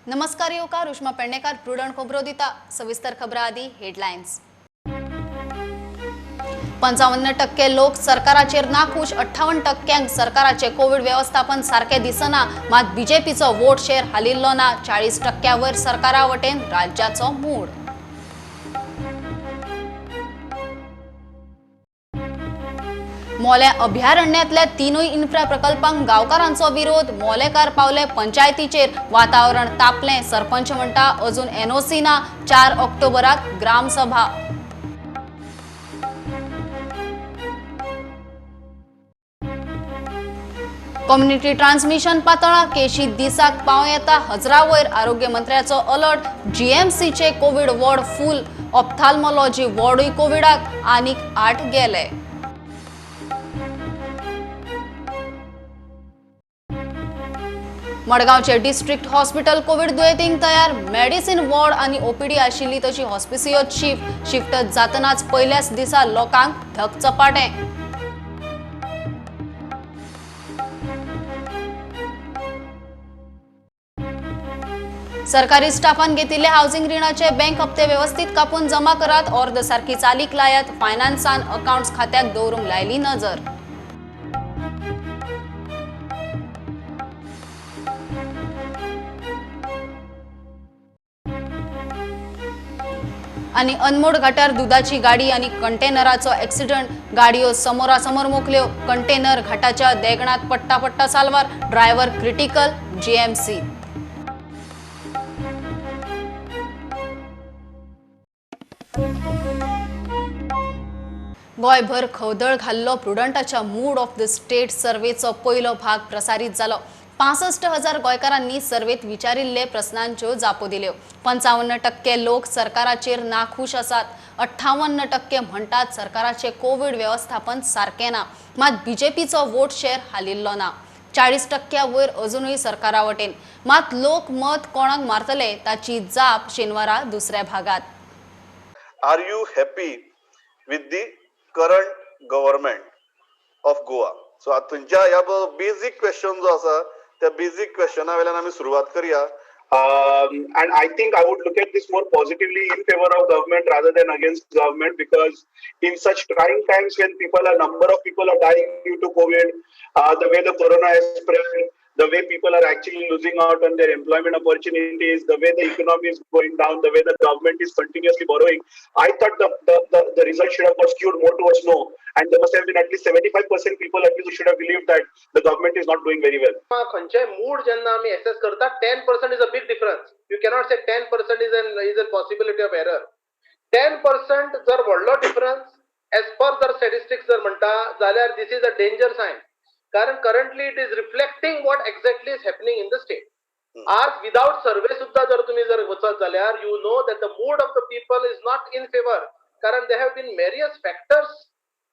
नमस्कार येवकार उष्मा पेडणेकार प्रुडंट खबरो दिता. सविस्तर खबरां आदी हेडलायन्स. 55% लोक सरकाराचेर नाखूश, 58% सरकाराचे कोविड व्यवस्थापन सारकें दिसना. मात बीजेपीचो वोट शेअर हालिल्लो ना. 40% वयर सरकारा वटेन राज्याचो मूड. मोलें अभयारण्यांतल्या तिनूय इन्फ्रा प्रकल्पांक गांवकारांचो विरोध. मोलेकार पावले पंचायतीचेर. वातावरण तापलें. सरपंच म्हणटा अजून एनओसी ना. 4 ऑक्टोबराक ग्रामसभा. कम्युनिटी ट्रान्समिशन पातळा. केशी दिसाक पावं येता हजरा वयर. आरोग्य मंत्र्याचो अलर्ट. जीएमसीचे कोवीड वॉर्ड फूल. ऑप्थाल्मोलॉजी वॉर्डूय कोविडाक. आनीक 8 गेले. मडगांवचे डिस्ट्रिक्ट हॉस्पिटल कोविड दुयेंतींक तयार. मेडिसिन वॉर्ड आनी ओपीडी आशिल्ली तशी हॉस्पिसियो शिफ्ट जातनाच पयल्याच दिसा लोकांक धक चपाटे. सरकारी स्टाफान घेतिल्ले हावसिंग रिणाचे बँक हप्ते व्यवस्थित कापून जमा करात. ऑर्द सारकी चालीक लायात. फायनान्सान अकाउंट्स खात्याक दवरूंक लायली नजर. आणि अनमोड घाटार दुधाची गाडी आणि कंटेनराचो ऍक्सिडंट. गाडयो समोरासमोर मोखल्यो. कंटेनर घाटाच्या देगणात पट्टा पट्टा सालवार. Driver critical. जीएमसी. गोंयभर खवदळ घाल्लो प्रुडंटाच्या मूड ऑफ the state सर्वेचो पयलो भाग प्रसारीत जालो. 65,000 गोंयकारांनी सर्वेत विचारिल्ले प्रस्नांच्यो जापो दिल्यो. 55% लोक सरकाराचेर नाखूश आसात. 58% म्हणटात सरकाराचे कोविड व्यवस्थापन सारकें ना. मात बीजेपीचो वोट शेअर हालिल्लो ना. 40% वयर अजुनूय सरकारा वटेन. मात लोक मत कोणाक मारतले ताची जाप शेनवारा दुसऱ्या भागात. Are you happy with the current government of Goa? So आता तुमच्या ह्या बेजीक क्वेश्चन जो आसा त्या बेजीक क्वेश्चना वयल्यान आमी सुरवात करया. And I think I would look at this more positively in favor of government rather than against government, because in such trying times when number of people are dying due to COVID, the way the corona has spread, the way people are actually losing out on their employment opportunities, the way the economy is going down, the way the government is continuously borrowing, I thought the result should have got skewed more towards no. And there must have been at least 75% people at least who should have believed that the government is not doing very well. खंयचेय mood जेन्ना आमी assess करता, 10% is a big difference. You cannot say 10% is an possibility of error. 10% जर व्हडलो difference as per जर statistics जर म्हणटा जाल्यार this is a danger sign, कारण currently it is reflecting what exactly is happening in the state. आज without survey सुद्धा जर तुम्ही जर वचत जाल्यार you know that the mood of the people is not in favour, कारण there have been various factors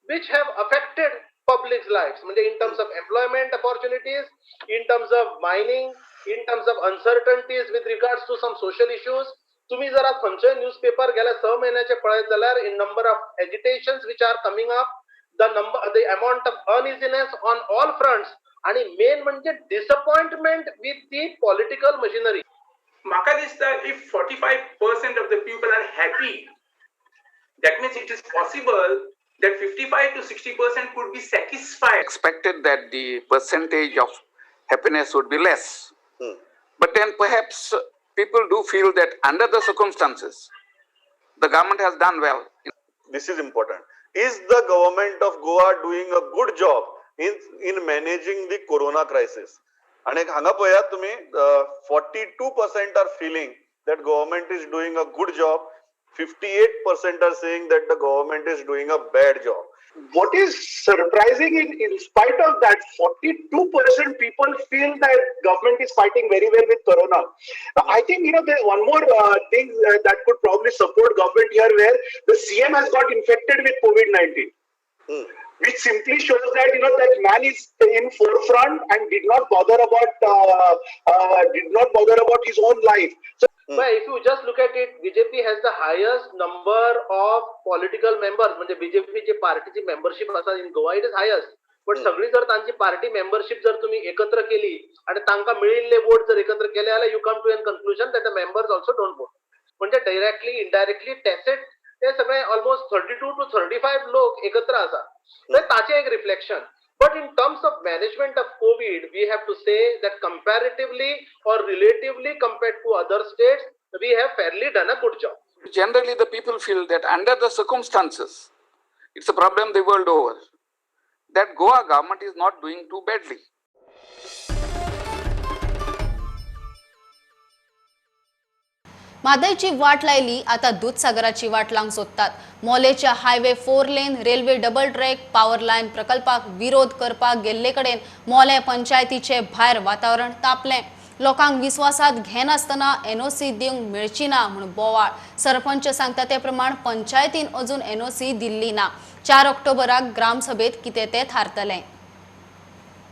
which have affected public's lives, म्हणजे in terms of employment opportunities, in terms of mining, in terms of uncertainties with regards to some social issues. तुम्ही जर आज खंयचोय news paper गेल्या 6 म्हयन्याचे पळयत जाल्यार in number of agitations which are coming up, the number, the amount of uneasiness on all fronts, आणि main म्हणजे disappointment with the political machinery. म्हाका दिसता if 45% of the people are happy, that means it is possible that 55 to 60% could be satisfied. Expected that the percentage of happiness would be less. But then perhaps people do feel that under the circumstances, the government has done well. This is important. Is the government of Goa doing a good job in managing the corona crisis? आणि हांगा पळयात तुमी, 42% are feeling that government is doing a good job, 58% are saying that the government is doing a bad job. What is surprising, in spite of that, 42% people feel that government is fighting very well with corona. Now, I think, there one more thing that could probably support government here, where the CM has got infected with COVID-19. Which simply shows that, that man is in forefront and did not bother about his own life. So, But if you just look at it, BJP has the highest number of political members. म्हणजे BJP ची पार्टीची membership आसा in Goa, it is highest. पण सगळी जर तांची party membership जर तुम्ही एकत्र केली आणि तांकां मेळिल्ले वोट जर एकत्र केले जाल्यार you come to an conclusion that the members also don't vote. म्हणजे डायरेक्टली इनडायरेक्टली टॅसेट ते सगळे ऑलमोस्ट 32 टू 35 लोक एकत्र आसा. तर ताचें एक reflection. But in terms of management of COVID, we have to say that comparatively or relatively compared to other states, we have fairly done a good job. Generally, the people feel that under the circumstances, it's a problem the world over, that Goa government is not doing too badly. म्हादयची वाट लायली, आता दूधसागराची वाट लावंक सोदतात. मोलेच्या highway 4 lane, railway double track, power line प्रकल्पाक विरोध करपाक गेल्ले कडेन मोले पंचायतीचे भायर वातावरण तापलें. लोकांक विस्वासात घेनासतना एनओसी दिवंक मेळची ना म्हूण बोवाळ. सरपंच सांगता ते प्रमाण पंचायतीन अजून एनओसी दिल्ली ना. 4 ऑक्टोबराक ग्रामसभेत कितें तें थारतलें.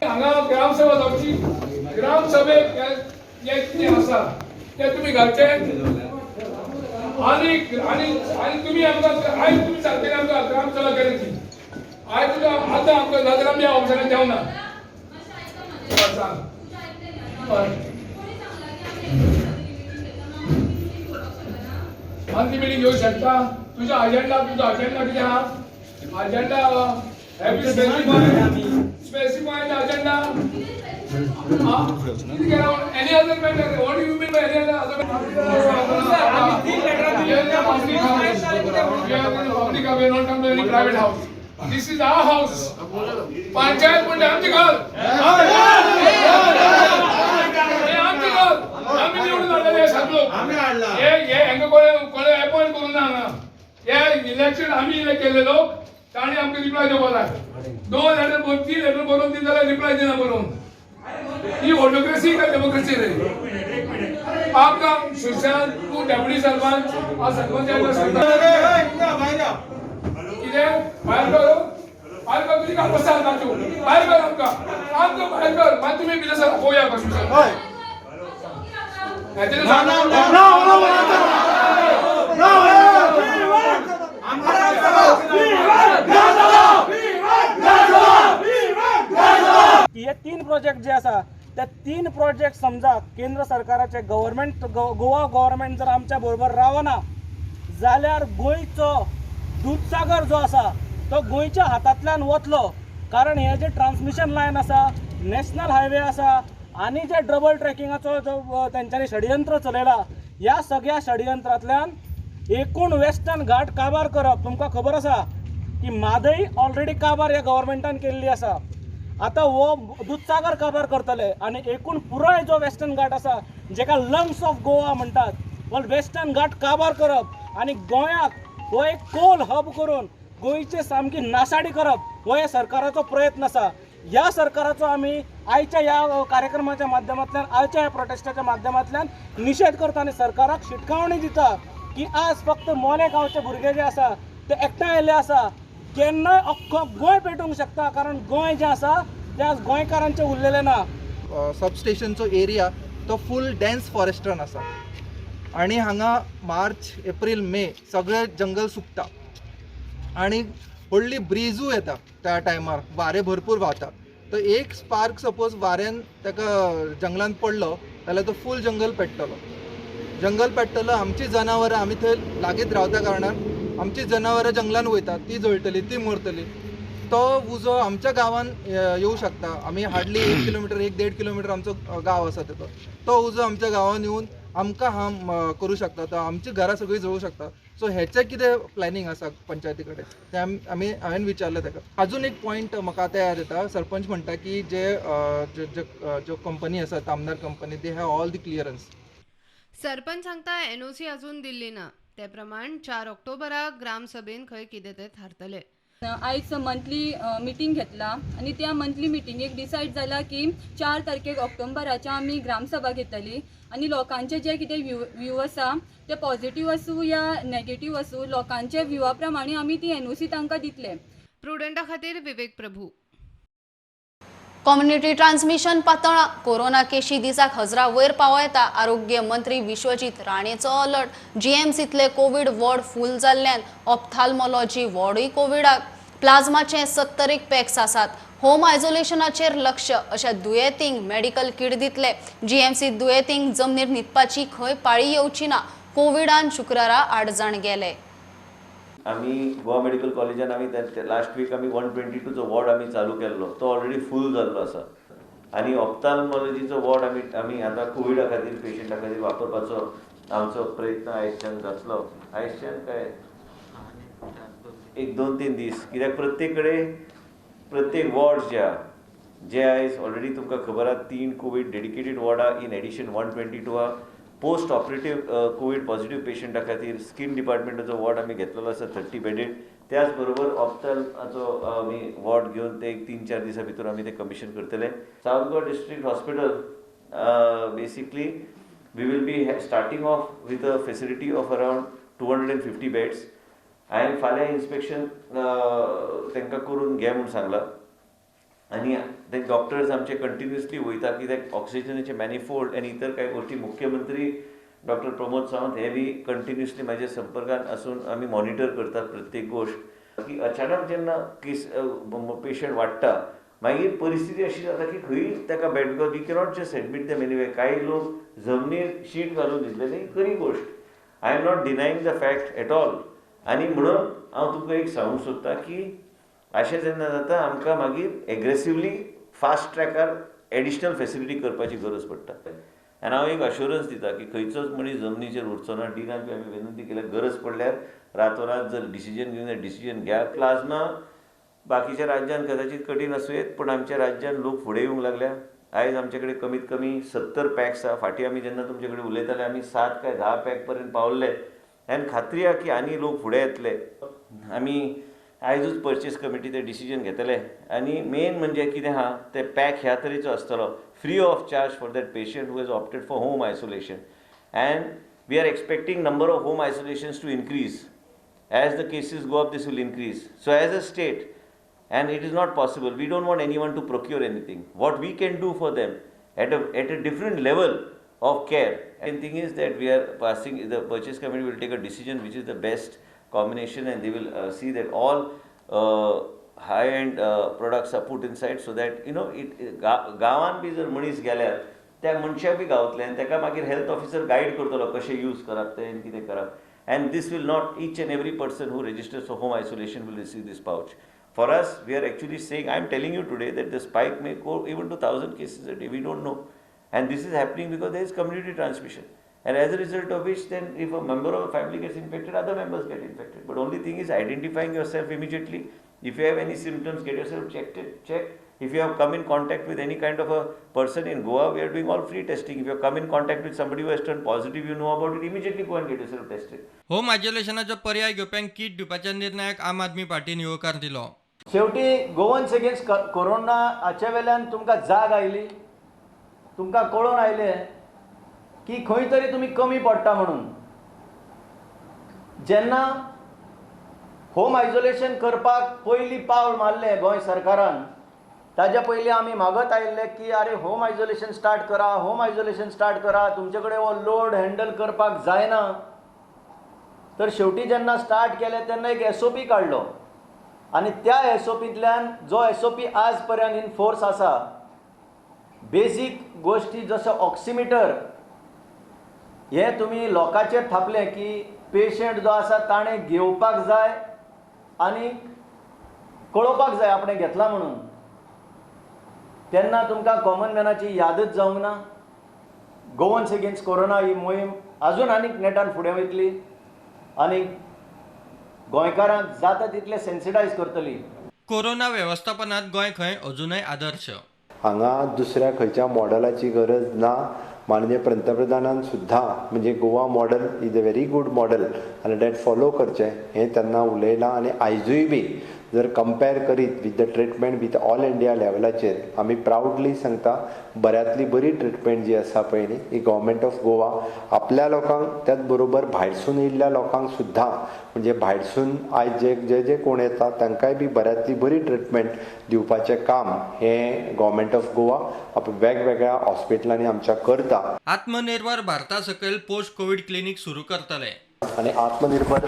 हांगा ग्रामसभा जावची. ग्रामसभेक हे कितें आसा ते तुमी घालचे आनी आनी आनी तुमी आमकां आयज तुमी सांगतले आमकां ग्रामसभा केली ती आयज तुका आतां आमकां नाजाल्यार आमी ऑफिसांनी देंवना. सांग. हय. मंथली मिटींग घेवंक शकता. तुजो अजेंडा, तुजो अजेंडा कितें आहा? Agenda have you specify the agenda? Any other matter? What do you mean by any other matter? Public house, not come to any private house. This is our house. Panchayat म्हणजे आमचे घर. हे आमचे घर. आम्ही निवडून हाडलेले सगळो. हे हे हांकां कोणे कोणे अपॉइंट करूंक ना हांगा. हे इलेक्शन आमी इलेक्ट केल्ले लोक. ताणी आमकां रिप्लाय दिवपाक जाय. दोन लेटर, तीन लेटर बरोवन दित जाल्यार रिप्लाय दिना बरोवन. ही ऑटोक्रेसी काय डेमोक्रेसी रे? आपका सुशांत, तू डेप्युटी सरपंच, हा सरपंच सांगता कितें? भायर कर, भायर कर. तुजी काय बसा तूं? भायर कर आमकां, आमकां भायर कर. मागीर तुमी भितर सर, पळोवया सुशांत. हें सांग. की हे तीन प्रोजेक्ट जे आसा ते तीन प्रोजेक्ट समजा केंद्र सरकाराचे गव्हर्मेंट, गोवा गव्हर्मेंट जर आमच्या बरोबर रावना जाल्यार गोंयचो दुदसागर जो आसा तो गोंयच्या हातांतल्यान वतलो. कारण हे जे ट्रान्समिशन लायन आसा, नॅशनल हायवे आसा आनी जे डबल ट्रॅकिंगाचो जो तेंच्यांनी षडयंत्र चलयला, ह्या सगळ्या षडयंत्रांतल्यान एकूण वेस्टर्न घाट काबार करप. तुमकां खबर आसा की म्हादय ऑलरेडी काबार ह्या गव्हर्मेंटान केल्ली आसा. आतां हो दुदसागर काबार करतले आनी एकूण पुराय जो वेस्टर्न घाट आसा, जेका लंग्स ऑफ गोवा म्हणटात, हो वेस्टर्न घाट काबार करप आनी गोंयाक हो एक कोल हब करून गोंयचे सामकी नासाडी करप हो ह्या सरकाराचो प्रयत्न आसा. ह्या सरकाराचो आमी आयच्या ह्या कार्यक्रमाच्या माध्यमांतल्यान, आयच्या ह्या प्रोटेस्टाच्या माध्यमांतल्यान निशेध करता आनी सरकाराक शिटकावणी दिता की आज फक्त मोले गांवचे भुरगे जे आसा ते एकठांय आयिल्ले आसा, केन्नाय अख्खो गोंय पेटूंक शकता. कारण गोंय जें आसा तें आज गोंयकारांचें उरलेलें ना. सब स्टेशनचो एरिया तो फूल डेन्स फॉरेस्टान आसा आनी हांगा मार्च, एप्रील, मे सगळें जंगल सुकता आनी व्हडली ब्रिजूय येता. त्या टायमार वारें भरपूर व्हांवता. तर एक स्पार्क सपोज वाऱ्यान ताका जंगलान पडलो जाल्यार तो फूल जंगल पेट्टलो, जंगल पेट्टलो. आमची जनावरां, आमी थंय लागींच रावता कारणान आमची जनावरां जंगलान वयता, ती जळटली, ती मरतली. तो उजो आमच्या गांवान येवं शकता. आमी हार्डली 1 किलोमिटर, एक देड किलोमिटर आमचो गांव आसा तेचो. तो उजो आमच्या गांवान येवन आमकां हार्म करूं शकता. तो आमची घरां सगळीं जळूं शकता. सो हेचें कितें प्लॅनिंग आसा पंचायती कडेन तें आमी हांवें विचारलें ताका. अजून एक पॉयंट म्हाका आतां याद येता. सरपंच म्हणटा की जे ज्यो कंपनी आसा, Tamnar company, they have all the clearance. Sarpanch सांगता, एनओसी अजून दिल्ली ना. ते प्रमाण 4 ऑक्टोबराक ग्रामसभेन खंय कितें तें थारतलें. आयज मंथली मिटींग घेतला आनी त्या मंथली मिटिंगेक डिसायड जाला की 4 तारखेक ऑक्टोबराच्या आमी ग्रामसभा घेतली आनी लोकांचे जे कितें व्यू व्यू आसा ते पॉझिटीव आसूं या नेगेटीव आसूं, लोकांच्या व्युवा प्रमाणे आमी ती एनओसी तांकां दितले. प्रुडंटा खातीर विवेक प्रभू. कम्युनिटी ट्रान्समिशन पातळा. कोरोना केशी दिसाक हजरा वयर पावयता. आरोग्य मंत्री विश्वजीत राणेचो अलर्ट. जीएमसीतले कोवीड वॉर्ड फूल जाल्ल्यान ऑप्थाल्मॉलॉजी वॉर्डूय कोविडाक. प्लाझ्माचे 70 एक पॅक्स आसात. होम आयसोलेशनाचेर लक्ष. अशा दुयेंतींक मेडिकल किट दितले. जीएमसी दुयेंतींक जमनीर न्हिदपाची खंय पाळी येवची ना. कोविडान शुक्रारा 8 जाण गेले. आमी गोवा मेडिकल कॉलेजान आमी लास्ट वीक आमी 122चो वॉर्ड आमी चालू केल्लो, तो ऑलरेडी फूल जाल्लो आसा. आनी ऑप्थाल्मॉलॉजीचो वॉर्ड आमी आमी आतां कोविडा खातीर पेशंटा खातीर वापरपाचो आमचो प्रयत्न आयजच्यान जातलो. आयजच्यान काय 1 2 3 दीस, कित्याक प्रत्येक कडेन प्रत्येक वॉर्ड जे आहा जे आयज ऑलरेडी तुमकां खबर आहा 3 कोवीड डेडिकेटेड वॉर्ड आहा. इन एडिशन 122 आहा. पोस्ट ऑपरेटीव कोवीड पॉझिटिव्ह पेशंटा खातीर स्कीन डिपार्टमेंटाचो वॉर्ड आमी घेतलेलो आसा 30 बेडेड. त्याच बरोबर ऑप्थाल्माचो आमी वॉर्ड घेवन ते एक 3-4 दिसां भितर आमी ते कमिशन करतले. South Goa district hospital basically we will be starting off with a facility of around 250 beds. हांवें फाल्यां इन्स्पेक्शन तांकां करून घे म्हूण सांगलां आनी ते डॉक्टर्स आमचे कंटिन्युअसली वयता कित्याक ऑक्सिजनाचे मॅनिफोल्ड आनी इतर कांय गोश्टी मुख्यमंत्री डॉक्टर प्रमोद सावंत हे बी कंटिन्युअसली म्हाज्या संपर्कान आसून आमी मॉनिटर करतात प्रत्येक गोश्ट. की अचानक जेन्ना केस पेशंट वाडटा मागीर परिस्थिती अशी जाता की खंय ताका bed, because we cannot just admit them anyway. कांय लोक जमनीर शीट घालून दितले, ही खरी गोश्ट. I am not denying the fact at all. आनी म्हणून हांव तुमकां एक सांगूंक सोदतां की अशें जेन्ना जाता आमकां मागीर एग्रेसिवली फास्ट ट्रॅकार एडिशनल फेसिलिटी करपाची गरज पडटा. आनी हांव एक अश्योरन्स दिता की खंयचोच मनीस जमनीचेर उरचो ना. डिनाक बी आमी विनंती केल्या, गरज पडल्यार रातोरात जर डिसिजन घेवन जाल्यार डिसिजन घ्या. प्लाझ्मा बाकीच्या राज्यान कदाचित कठीण आसूं येत, पूण आमच्या राज्यान लोक फुडें येवंक लागल्या. आयज आमचे कडेन कमीत कमी 70 पॅक्स आहा. फाटीं आमी जेन्ना तुमचे कडेन उलयताले आमी 7 काय 10 पॅक पर्यंत पावल्ले आनी खात्री आहा की आनी लोक फुडें येतले. आमी आयजूच पर्चेस कमिटी ते डिसिजन घेतले आनी मेन म्हणजे कितें आहा ते पॅक ह्या तरेचो आसतलो, free of charge for that patient who has opted for home isolation. And we are expecting number of home isolations to increase as the cases go up. This will increase. So as a state, and it is not possible, we don't want anyone to procure anything. What we can do for them at a different level of care. And thing is that we are passing, the purchase committee will take a decision which is the best combination, and they will see that all high-end products are put inside so that, you know, it गांवान बी जर मनीस गेल्यार त्या मनशाक बी गावतले आनी ताका मागीर हेल्थ ऑफिसर गायड करतलो कशें यूज करप तें आनी कितें करप. And this will not, each and every person who registers for home isolation will receive this pouch. For us, we are actually saying, I am telling you today that the spike may go even to 1,000 cases a day, we don't know. And this is happening because there is community transmission. And as a result of which, then if a member of a family gets infected, other members get infected. But only thing is identifying yourself immediately. If you have any symptoms, get yourself checked. If you have come in contact with any kind of a person in Goa, we are doing all free testing. If you have come in contact with somebody who has turned positive, you know about it, immediately go and get yourself tested. Home आयसोलेशनाचो पर्याय घेवप्यांक किट दिवपाच्या निर्णयाक आम आदमी पार्टीन येवकार दिलो. शेवटी Goans against corona हाचे वेल्यान तुमकां जाग आयली, तुमकां कळोन आयलें की खंय तरी तुमी कमी पडटा म्हणून. जेन्ना होम आयसोलेशन करपाक पयलीं पावल मारलें गोंय सरकारान, ताज्या पयलीं आमी मागत आयिल्ले की आरे होम आयसोलेशन स्टार्ट करा, होम आयसोलेशन स्टार्ट करा, तुमचे कडेन हो लोड हँडल करपाक जायना. तर शेवटी जेन्ना स्टार्ट केलें तेन्ना एक SOP काडलो आनी त्या SOPंतल्यान जो SOP आज पर्यंत इन फोर्स आसा, बेजीक गोश्टी जसो ऑक्सिमिटर हे तुमी लोकांचेर थापलें की पेशंट जो आसा ताणें घेवपाक जाय आनी कळोवपाक जाय आपणें घेतला म्हणून, तेन्ना तुमकां कॉमन मॅनाची यादच जावंक ना. गोवन्स अगेन्स्ट कोरोना ही मोहीम अजून आनीक नेटान फुडें वयतली आनी गोंयकारांक जाता तितलें सेन्सिटायज करतली. कोरोना वेवस्थापनात गोंय खंय अजूनय आदर्श. हांगा दुसऱ्या खंयच्या मॉडलाची गरज ना. माननीय पंतप्रधानान सुद्दां म्हणजे Goa model is a very good model आनी that follow करचें हें तेन्ना उलयलां. आनी आयजूय बी जर कंपेर करीत with the treatment with all India लेवलाचेर आमी प्रावडली सांगता बऱ्यांतली बरी ट्रिटमेंट जी आसा पळय न्ही ही गव्हर्मेंट ऑफ गोवा आपल्या लोकांक त्याच बरोबर भायरसून येयल्ल्या लोकांक सुद्दां म्हणजे भायरसून आयज जे जे जे कोण येता तांकांय बी बऱ्यांतली बरी ट्रिटमेंट दिवपाचें काम हें गव्हर्मेंट ऑफ गोवा वेगवेगळ्या हॉस्पिटलांनी आमच्या करता. आत्मनिर्भर भारता सकयल पोस्ट कोविड क्लिनीक सुरू करतले. आनी आत्मनिर्भर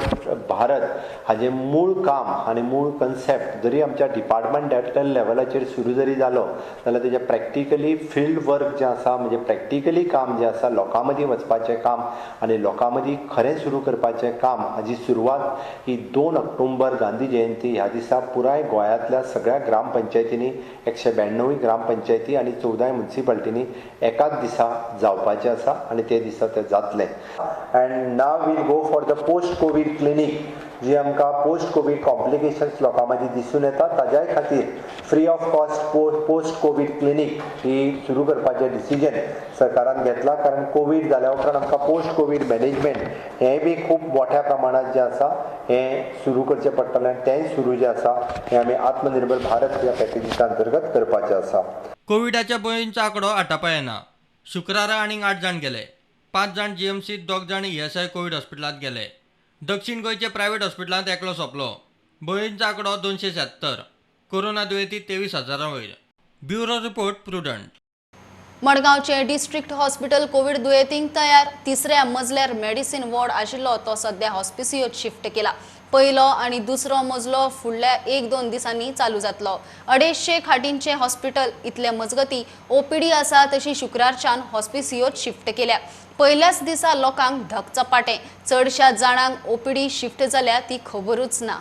भारत हाजें मूळ काम आनी मूळ कन्सेप्ट जरी आमच्या डिपार्टमेंटल लेवलाचेर सुरू जरी जालो जाल्यार तेजें प्रॅक्टिकली फिल्ड वर्क जें आसा, म्हणजे प्रॅक्टिकली काम जें आसा, लोकां मदीं वचपाचें काम आनी लोकां मदीं खरें सुरू करपाचें काम हाजी सुरवात ही 2 ऑक्टोबर गांधी जयंती ह्या दिसा पुराय गोंयांतल्या सगळ्या ग्रामपंचायतींनी 192 ग्रामपंचायती आनी 14 मुन्सिपाल्टींनी एकाच दिसा जावपाचें आसा आनी ते दिसा तें जातलें. And now we'll go for the post COVID clinic, जी आमकां पोस्ट कोवीड कॉम्प्लिकेशन्स लोकां मदीं दिसून येता ताज्याय खातीर free of cost post COVID clinic ही सुरू करपाचें डिसिजन सरकारान घेतलां, कारण कोवीड जाल्या उपरांत आमकां पोस्ट कोवीड मॅनेजमेंट हें बी खूब मोठ्या प्रमाणांत जें आसा हें सुरू करचें पडटलें आनी तेंय सुरू जें आसा हें आमी आत्मनिर्भर भारत ह्या पॅकेजीच्या अंतर्गत करपाचें आसा. कोविडाच्या बळींचो आंकडो आटापा येना. शुक्रारा आनीक 8 जाण गेले. 5 जाण जीएमसीत, 2 जाण ईएसआय कोवीड हॉस्पिटलांत गेले. दक्षिण गोंयचे प्रायव्हेट हॉस्पिटलांत एकलो सोंपलो. बळींचो आंकडो 276. कोरोना दुयेंती 23,000 वयर. Bureau report, Prudent. मडगांवचे डिस्ट्रिक्ट हॉस्पिटल कोवीड दुयेंतींक तयार. तिसऱ्या मजल्यार मेडिसिन वॉर्ड आशिल्लो तो सध्या हॉस्पिसियोत शिफ्ट केला. पयलो आनी दुसरो मजलो फुडल्या 1-2 दिसांनी चालू जातलो. 250 खाटींचे हॉस्पिटल इतले मजगती ओपीडी आसा तशी शुक्रारच्यान हॉस्पिसियोत शिफ्ट केल्या. पयल्याच दिसा लोकांक धकचपाटे. चडश्या जाणांक ओपीडी शिफ्ट जाल्या ती खबरूच ना.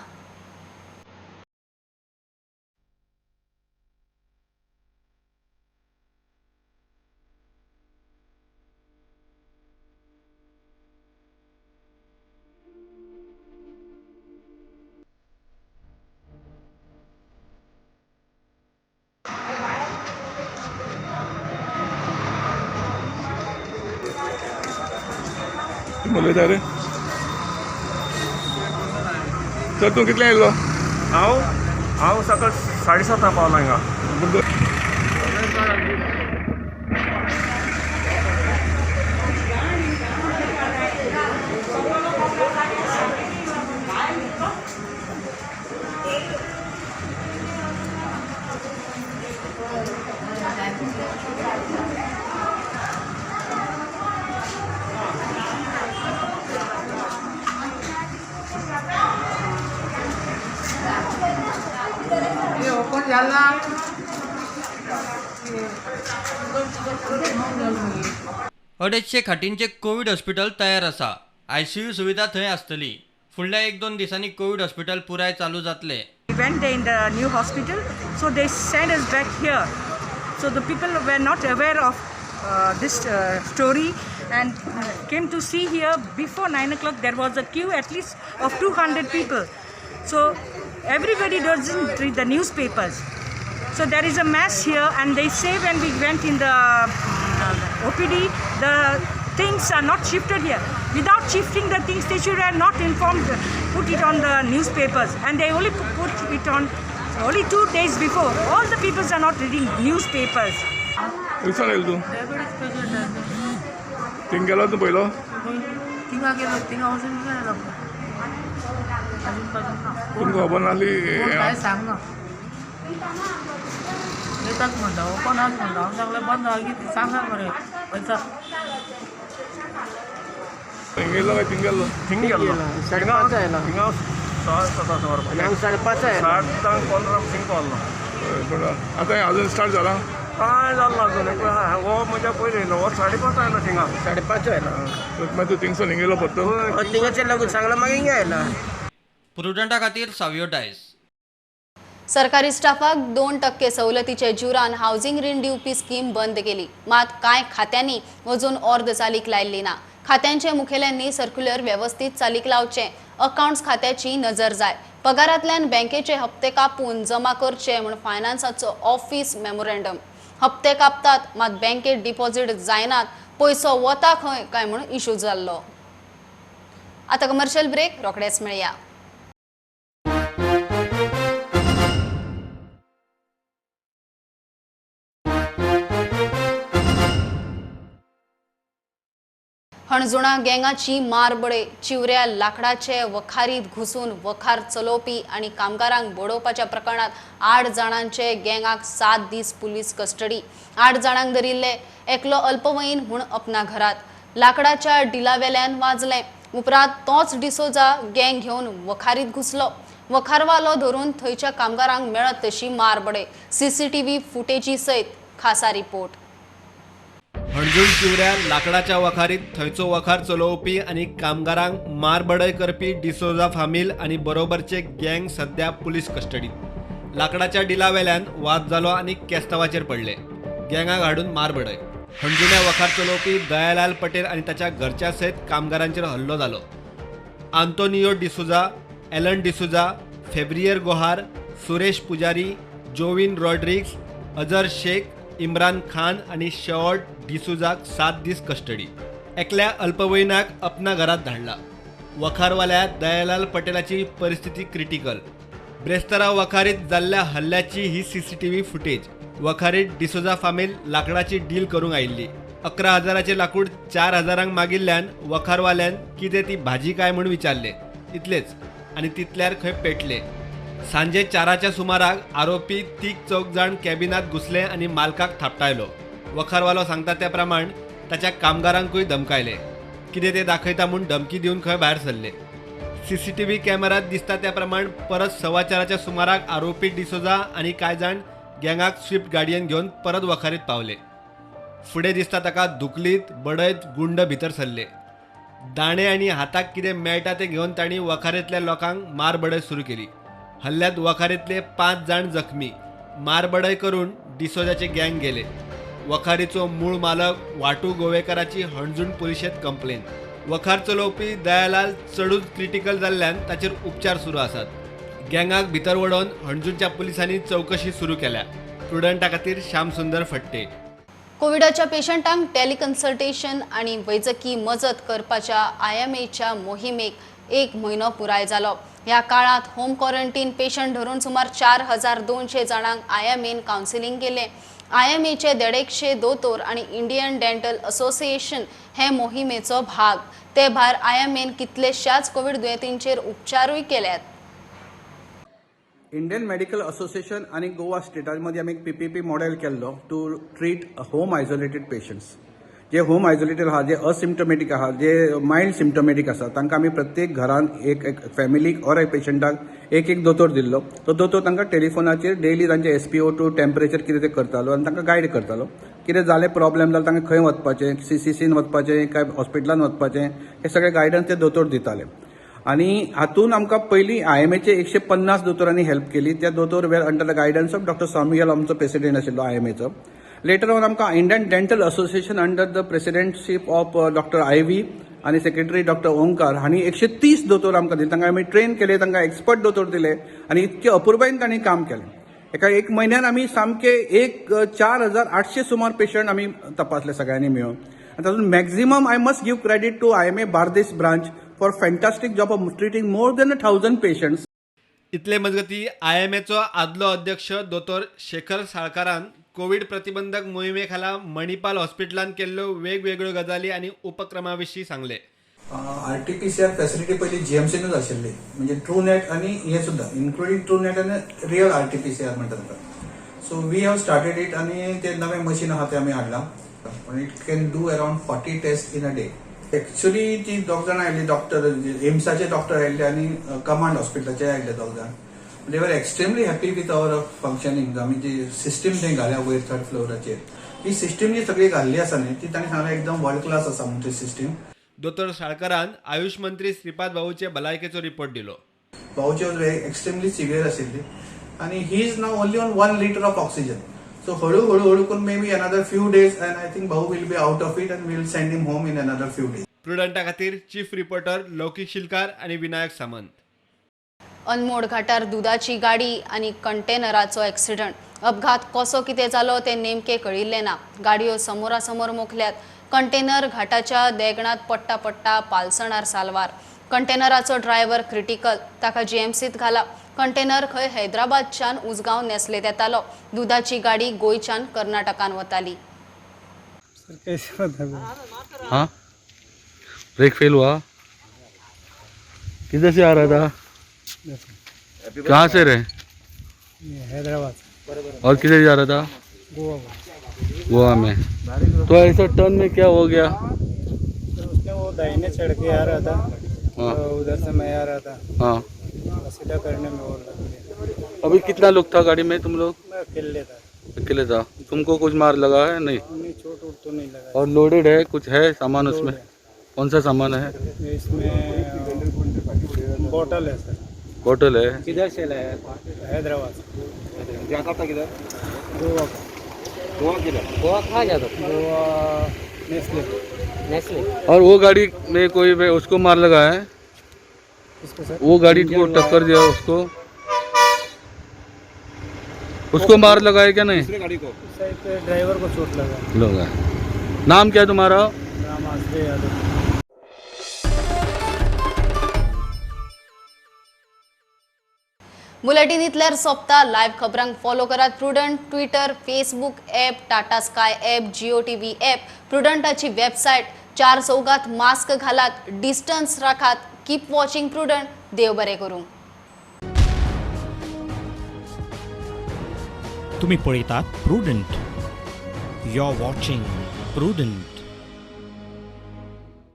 उलयता रे सर, तूं कितले आयलो? हांव हांव सकाळ 7:30 पावला हिंगा. अडेचशे खाटींचे कोवीड हॉस्पिटल तयार आसा. आयसीयू सुविधा थंय आसतली. फुडल्या 1-2 दिसांनी कोवीड हॉस्पिटल पुराय चालू जातले. We went there in the new hospital, so they sent us back here. So the people were not aware of this story and came to see here before 9 o'clock. There was a queue at least of 200 people. So everybody doesn't read the newspapers. So there is a mess here, and they say when we went in the OPD, the things are not shifted here. Without shifting the things, they should have not informed, put it on the newspapers, and they only put it on only 2 days before. All the people are not reading newspapers. खंयसान आयलो तूं? Thing गेलो तूं पयलो? थिंगा गेलो, थिंगा वचून गेलो. तुमकां खबर नासली? कांय सांगना. येतात म्हणटा, ओपन आसा म्हणटा. हांव सांगलें बंद आसा कितें सांगा मरे पैसा. हिंग गेलो काय थिंग गेलो? थिंग गेलो. 5:30 आयला. थिंगा 6:15 वर. 5:30 आयला. 7:15 थिंग पावलो. आतां अजून स्टार्ट जाला? कांय जालें ना अजून. हो म्हज्या पयलीं येयलो, हो 5:30 आयलो थिंगा. 5:30 आयला. मागीर तूं थिंगसून हिंग गेलो परतो? थिंगाचेर लागून सांगलां मागीर हिंगा आयला. प्रुडंटा खातीर सावियो डायस. सरकारी स्टाफाक 2% सवलतीचे जुरान हावसिंग रीण दिवपी स्कीम बंद केली. मात कांय खात्यांनी अजून अर्द चालीक लायिल्ली ना. खात्यांचे मुखेल्यांनी सर्क्युलर वेवस्थीत चालीक लावचे. अकाउंट्स खात्याची नजर जाय. पगारांतल्यान बँकेचे हप्ते कापून जमा करचे म्हूण फायनान्साचो ऑफिस मेमोरेंडम. हप्ते कापतात मात बँकेत डिपॉझिट जायनात, पयसो वता खंय काय म्हूण इशू जाल्लो. आतां कमर्शियल ब्रेक, रोखडेच मेळया. हणजुणा गँगाची मारबडे चिवऱ्या लाकडाचे वखारीत घुसून वखार चलोवपी आनी कामगारांक बडोवपाच्या प्रकरणात 8 जाणांचे गँगाक 7 दीस पुलीस कस्टडी. 8 जाणांक धरिल्ले, एकलो अल्पवयीन म्हूण अपना घरात. लाकडाच्या डिलावेल्यान वाजलें. उपरांत तोच डिसोजा गँग घेवन वखारीत घुसलो. वखारवालो धरून थंयच्या कामगारांक मेळत तशी मार बडय. सीसीटीव्ही फुटेजी सयत खासा रिपोर्ट. हणजूण चिवऱ्या लाकडाच्या वखारीत थंयचो वखार चलोवपी आनी कामगारांक मारबडय करपी डिसोजा फामील आनी बरोबरचे गँग सध्या पुलीस कस्टडीत. लाकडाच्या डिलावेल्यान वाद जालो आनी केस्तावाचेर पडले. गँगाक हाडून मारबडय. हणजुण्या वखार चलोवपी दयालाल पटेल आनी ताच्या घरच्या सयत कामगारांचेर हल्लो जालो. आंतोनियो डिसोजा, एलन डिसोजा, फेब्रियर गोहार, सुरेश पुजारी, जोविन रॉड्रिग्स, अजर शेख, इम्रान खान आनी शेवॉट डिसोजाक 7 दीस कस्टडी. एकल्या अल्पवयीनाक अपना घरात धाडला. वखारवाल्या दयालाल पटेलाची परिस्थिती क्रिटिकल. ब्रेस्तारा वखारीत जाल्ल्या हल्ल्याची ही सीसीटीव्ही फुटेज. वखारीत डिसोजा फामील लाकडाची डील करूंक आयिल्ली. 11,000 लाकूड 4,000 मागिल्ल्यान वखारवाल्यान कितें ती भाजी काय म्हूण विचारले. इतलेच आनी तितल्यार खंय पेटले. सांजे 4 सुमाराक आरोपी तीग चौग जाण कॅबिनात घुसले आनी मालकाक थापटायलो. वखारवालो सांगता त्या प्रमाण ताच्या कामगारांकूय धमकायले. कितें ते दाखयता म्हूण धमकी दिवन खंय भायर सरले. सीसीटीव्ही कॅमेरात दिसता त्या प्रमाण परत 4:15 सुमाराक आरोपी डिसोजा आनी कांय जाण गँगाक स्विफ्ट गाडयेन घेवन परत वखारीत पावले. फुडें दिसता ताका धुकलीत बडयत गुंड भितर सरले. दाणे आनी हाताक कितें मेळटा तें घेवन तांणी वखारींतल्या लोकांक मारबडय सुरू केली. हल्ल्यात वखारींतले 5 जाण जखमी. मारबडय करून डिसोजाचे गँग गेले. वखारीचो मूळ मालक वाटू गोवेकाराची हणजूण पुलिशेंत कंप्लेन. वखार चलोवपी दयालाल चडूच क्रिटिकल जाल्ल्यान ताचेर उपचार सुरू आसात. गँगाक भितर वडोवन हणजूणच्या पुलिसांनी चवकशी सुरू केल्या. प्रुडंटा खातीर श्यामसुंदर फट्टे. कोविडाच्या पेशंटांक टेलिकन्सल्टेशन आनी वैजकी मजत करपाच्या आयएमएच्या मोहिमेक 1 म्हयनो पुराय जालो. ह्या काळात होम क्वॉरंटीन पेशंट धरून सुमार 4,200 जाणांक आयएमएन कावन्सिलिंग केलें. आयएमएचे 150 दोतोर आनी इंडियन डेंटल असोसिएशन हे मोहिमेचो भाग. ते भायर आयएमएन कितलेशाच कोविड दुयेंतींचेर उपचारूय केल्यात. इंडियन मेडिकल असोसिएशन आनी गोवा स्टेटा मदीं आमी एक पीपीपी मॉडेल केल्लो to treat home isolated patients. J home isolated आहा, जे असिम्टोमॅटीक आहा, जे मायल्ड सिम्टोमॅटीक आसा, तांकां आमी प्रत्येक घरान एक एक फॅमिलीक ऑर एक पेशंटाक एक एक दोतोर दिल्लो. तो दोतोर तांकां टेलिफोनाचेर डेली तांचे SpO2 temperature कितें तें करतालो आनी तांकां गायड करतालो. कितें जालें प्रॉब्लेम जाल्यार तांकां खंय वचपाचें, सीसीसीन वचपाचें काय हॉस्पिटलान वचपाचें, हे सगळें गायडन्स ते दोतोर दिताले. आनी हातून आमकां पयलीं आयएमएचे 150 दोतोरांनी हेल्प केली. त्या दोतोर were under the guidance of doctor Samuel, आमचो प्रेसिडेंट आशिल्लो आयएमएचो. लेटर ऑन आमकां Indian dental association under the presidentship of doctor Ivy आनी सेक्रेटरी डॉक्टर ओंकार हांणी 130 दोतोर आमकां दिले. तांकां आमी ट्रेन केले, तांकां एक्सपर्ट दोतोर दिले आनी इतके अपुरबायेन तांणी काम केलें. एका 1 म्हयन्यान आमी सामके 4,800 सुमार पेशंट आमी तपासले सगळ्यांनी मेळून. आनी तातूंत maximum I must give credit to IMA Bardez branch for fantastic job of treating more than 1,000 patients. इतले मजगती आयएमएचो आदलो अध्यक्ष दोतोर शेखर साळकारान कोविड प्रतिबंधक मोहिमे खाला मणिपाल हॉस्पिटलान केल्ल्यो वेगवेगळ्यो गजाली आनी उपक्रमा विशीं सांगले. RT-PCR facility पयली जीएमसीनूच आशिल्ली, म्हणजे ट्रूनेट आनी हे सुद्दां इन्क्लुडींग ट्रूनेट आनी रियल RT-PCR म्हणटा ताका. So we have started it आनी ते नवें मशीन आहा ते आमी हाडलां. It can do around 40 test in a day. Actually ती दोग जाणां आयिल्ली डॉक्टर, एम्साचे डॉक्टर आयिल्ले आनी कमांड हॉस्पिटलाचे आयिल्ले दोग जाण. They were extremely happy with our functioning. आमी जी सिस्टीम थंय घाल्या वयर थर्ड फ्लोराचेर, ही सिस्टीम जी सगळी घाल्ली आसा न्ही, ती तांणी सांगलें एकदम वर्ल्ड क्लास आसा म्हूण ती सिस्टीम. दोतोर साळकारान आयुष मंत्री श्रीपाद भाऊचे भलायकेचो रिपोर्ट दिलो. भाऊचे वॉज एक्स्ट्रीमली सिवियर आशिल्ली आनी he is now only on 1 litre of oxygen. So हळू हळू हळू करून maybe another few days and I think Bhau will be out of it and will send him home in another few days. प्रुडंटा खातीर chief reporter लौकिक शिलकार आनी विनायक सामंत. अनमोड घाटार दुदाची गाडी आनी कंटेनराचो एक्सिडंट. अपघात कसो कितें जालो तें नेमकें कळिल्लें ना. गाडयो समोरासमोर मोखल्यात. कंटेनर घाटाच्या देगणात पडटा पडटा पालसणार साल्वार. कंटेनराचो ड्रायव्हर क्रिटिकल, ताका जीएमसीत घाला. कंटेनर खंय हैदराबादच्यान उजगांव नेसलेत येतालो. दुदाची गाडी गोंयच्यान कर्नाटकान वताली. हाँ, ब्रेक फेल हुआ. किधर से आ रहा था? कहाँ से रहे? हैदराबाद. और किधर जा रहा था? गोवा. गोवा में. तो ऐसा टर्न में क्या हो गया? उसने वो दाहिने चढ़ के आ रहा था। हाँ। तो उधर से मैं आ रहा था। हाँ। सीधा करने में वो लग गया। अभी कितना लोग था गाड़ी में तुम लोग? मैं अकेले था। अकेले था। तुमको कुछ मार लगा है? नहीं, नहीं, चोट वोट तो नहीं लगा। और लोडेड है, कुछ है सामान उसमें? कौन सा सामान है इसमें? बॉटल है सर। बॉटल है। किधर से लाया? हैदराबाद से। जाता था किधर? गोवा। गोवा किधर? गोवा कहाँ जाता था? गोवा नेस्ले। नेस्ले। और वो गाड़ी में कोई उसको मार लगा है? किसको सर? वो गाड़ी को टक्कर दिया उसको, उसको मार लगा है क्या? नहीं, गाड़ी को सर ड्राइवर को चोट लगा। लगा। नाम क्या है तुम्हारा? नाम आश्रय यादव। बुलेटिन इतल्यार सोंपता। लायव्ह खबरांक फॉलो करात Prudent Twitter, Facebook app, Tata Sky app, Jio TV app, प्रुडंटाची website. चार चौगात मास्क घालात, डिस्टन्स राखात। Keep watching Prudent. देव बरें करूं। तुम्ही पळयतात Prudent. You are watching Prudent.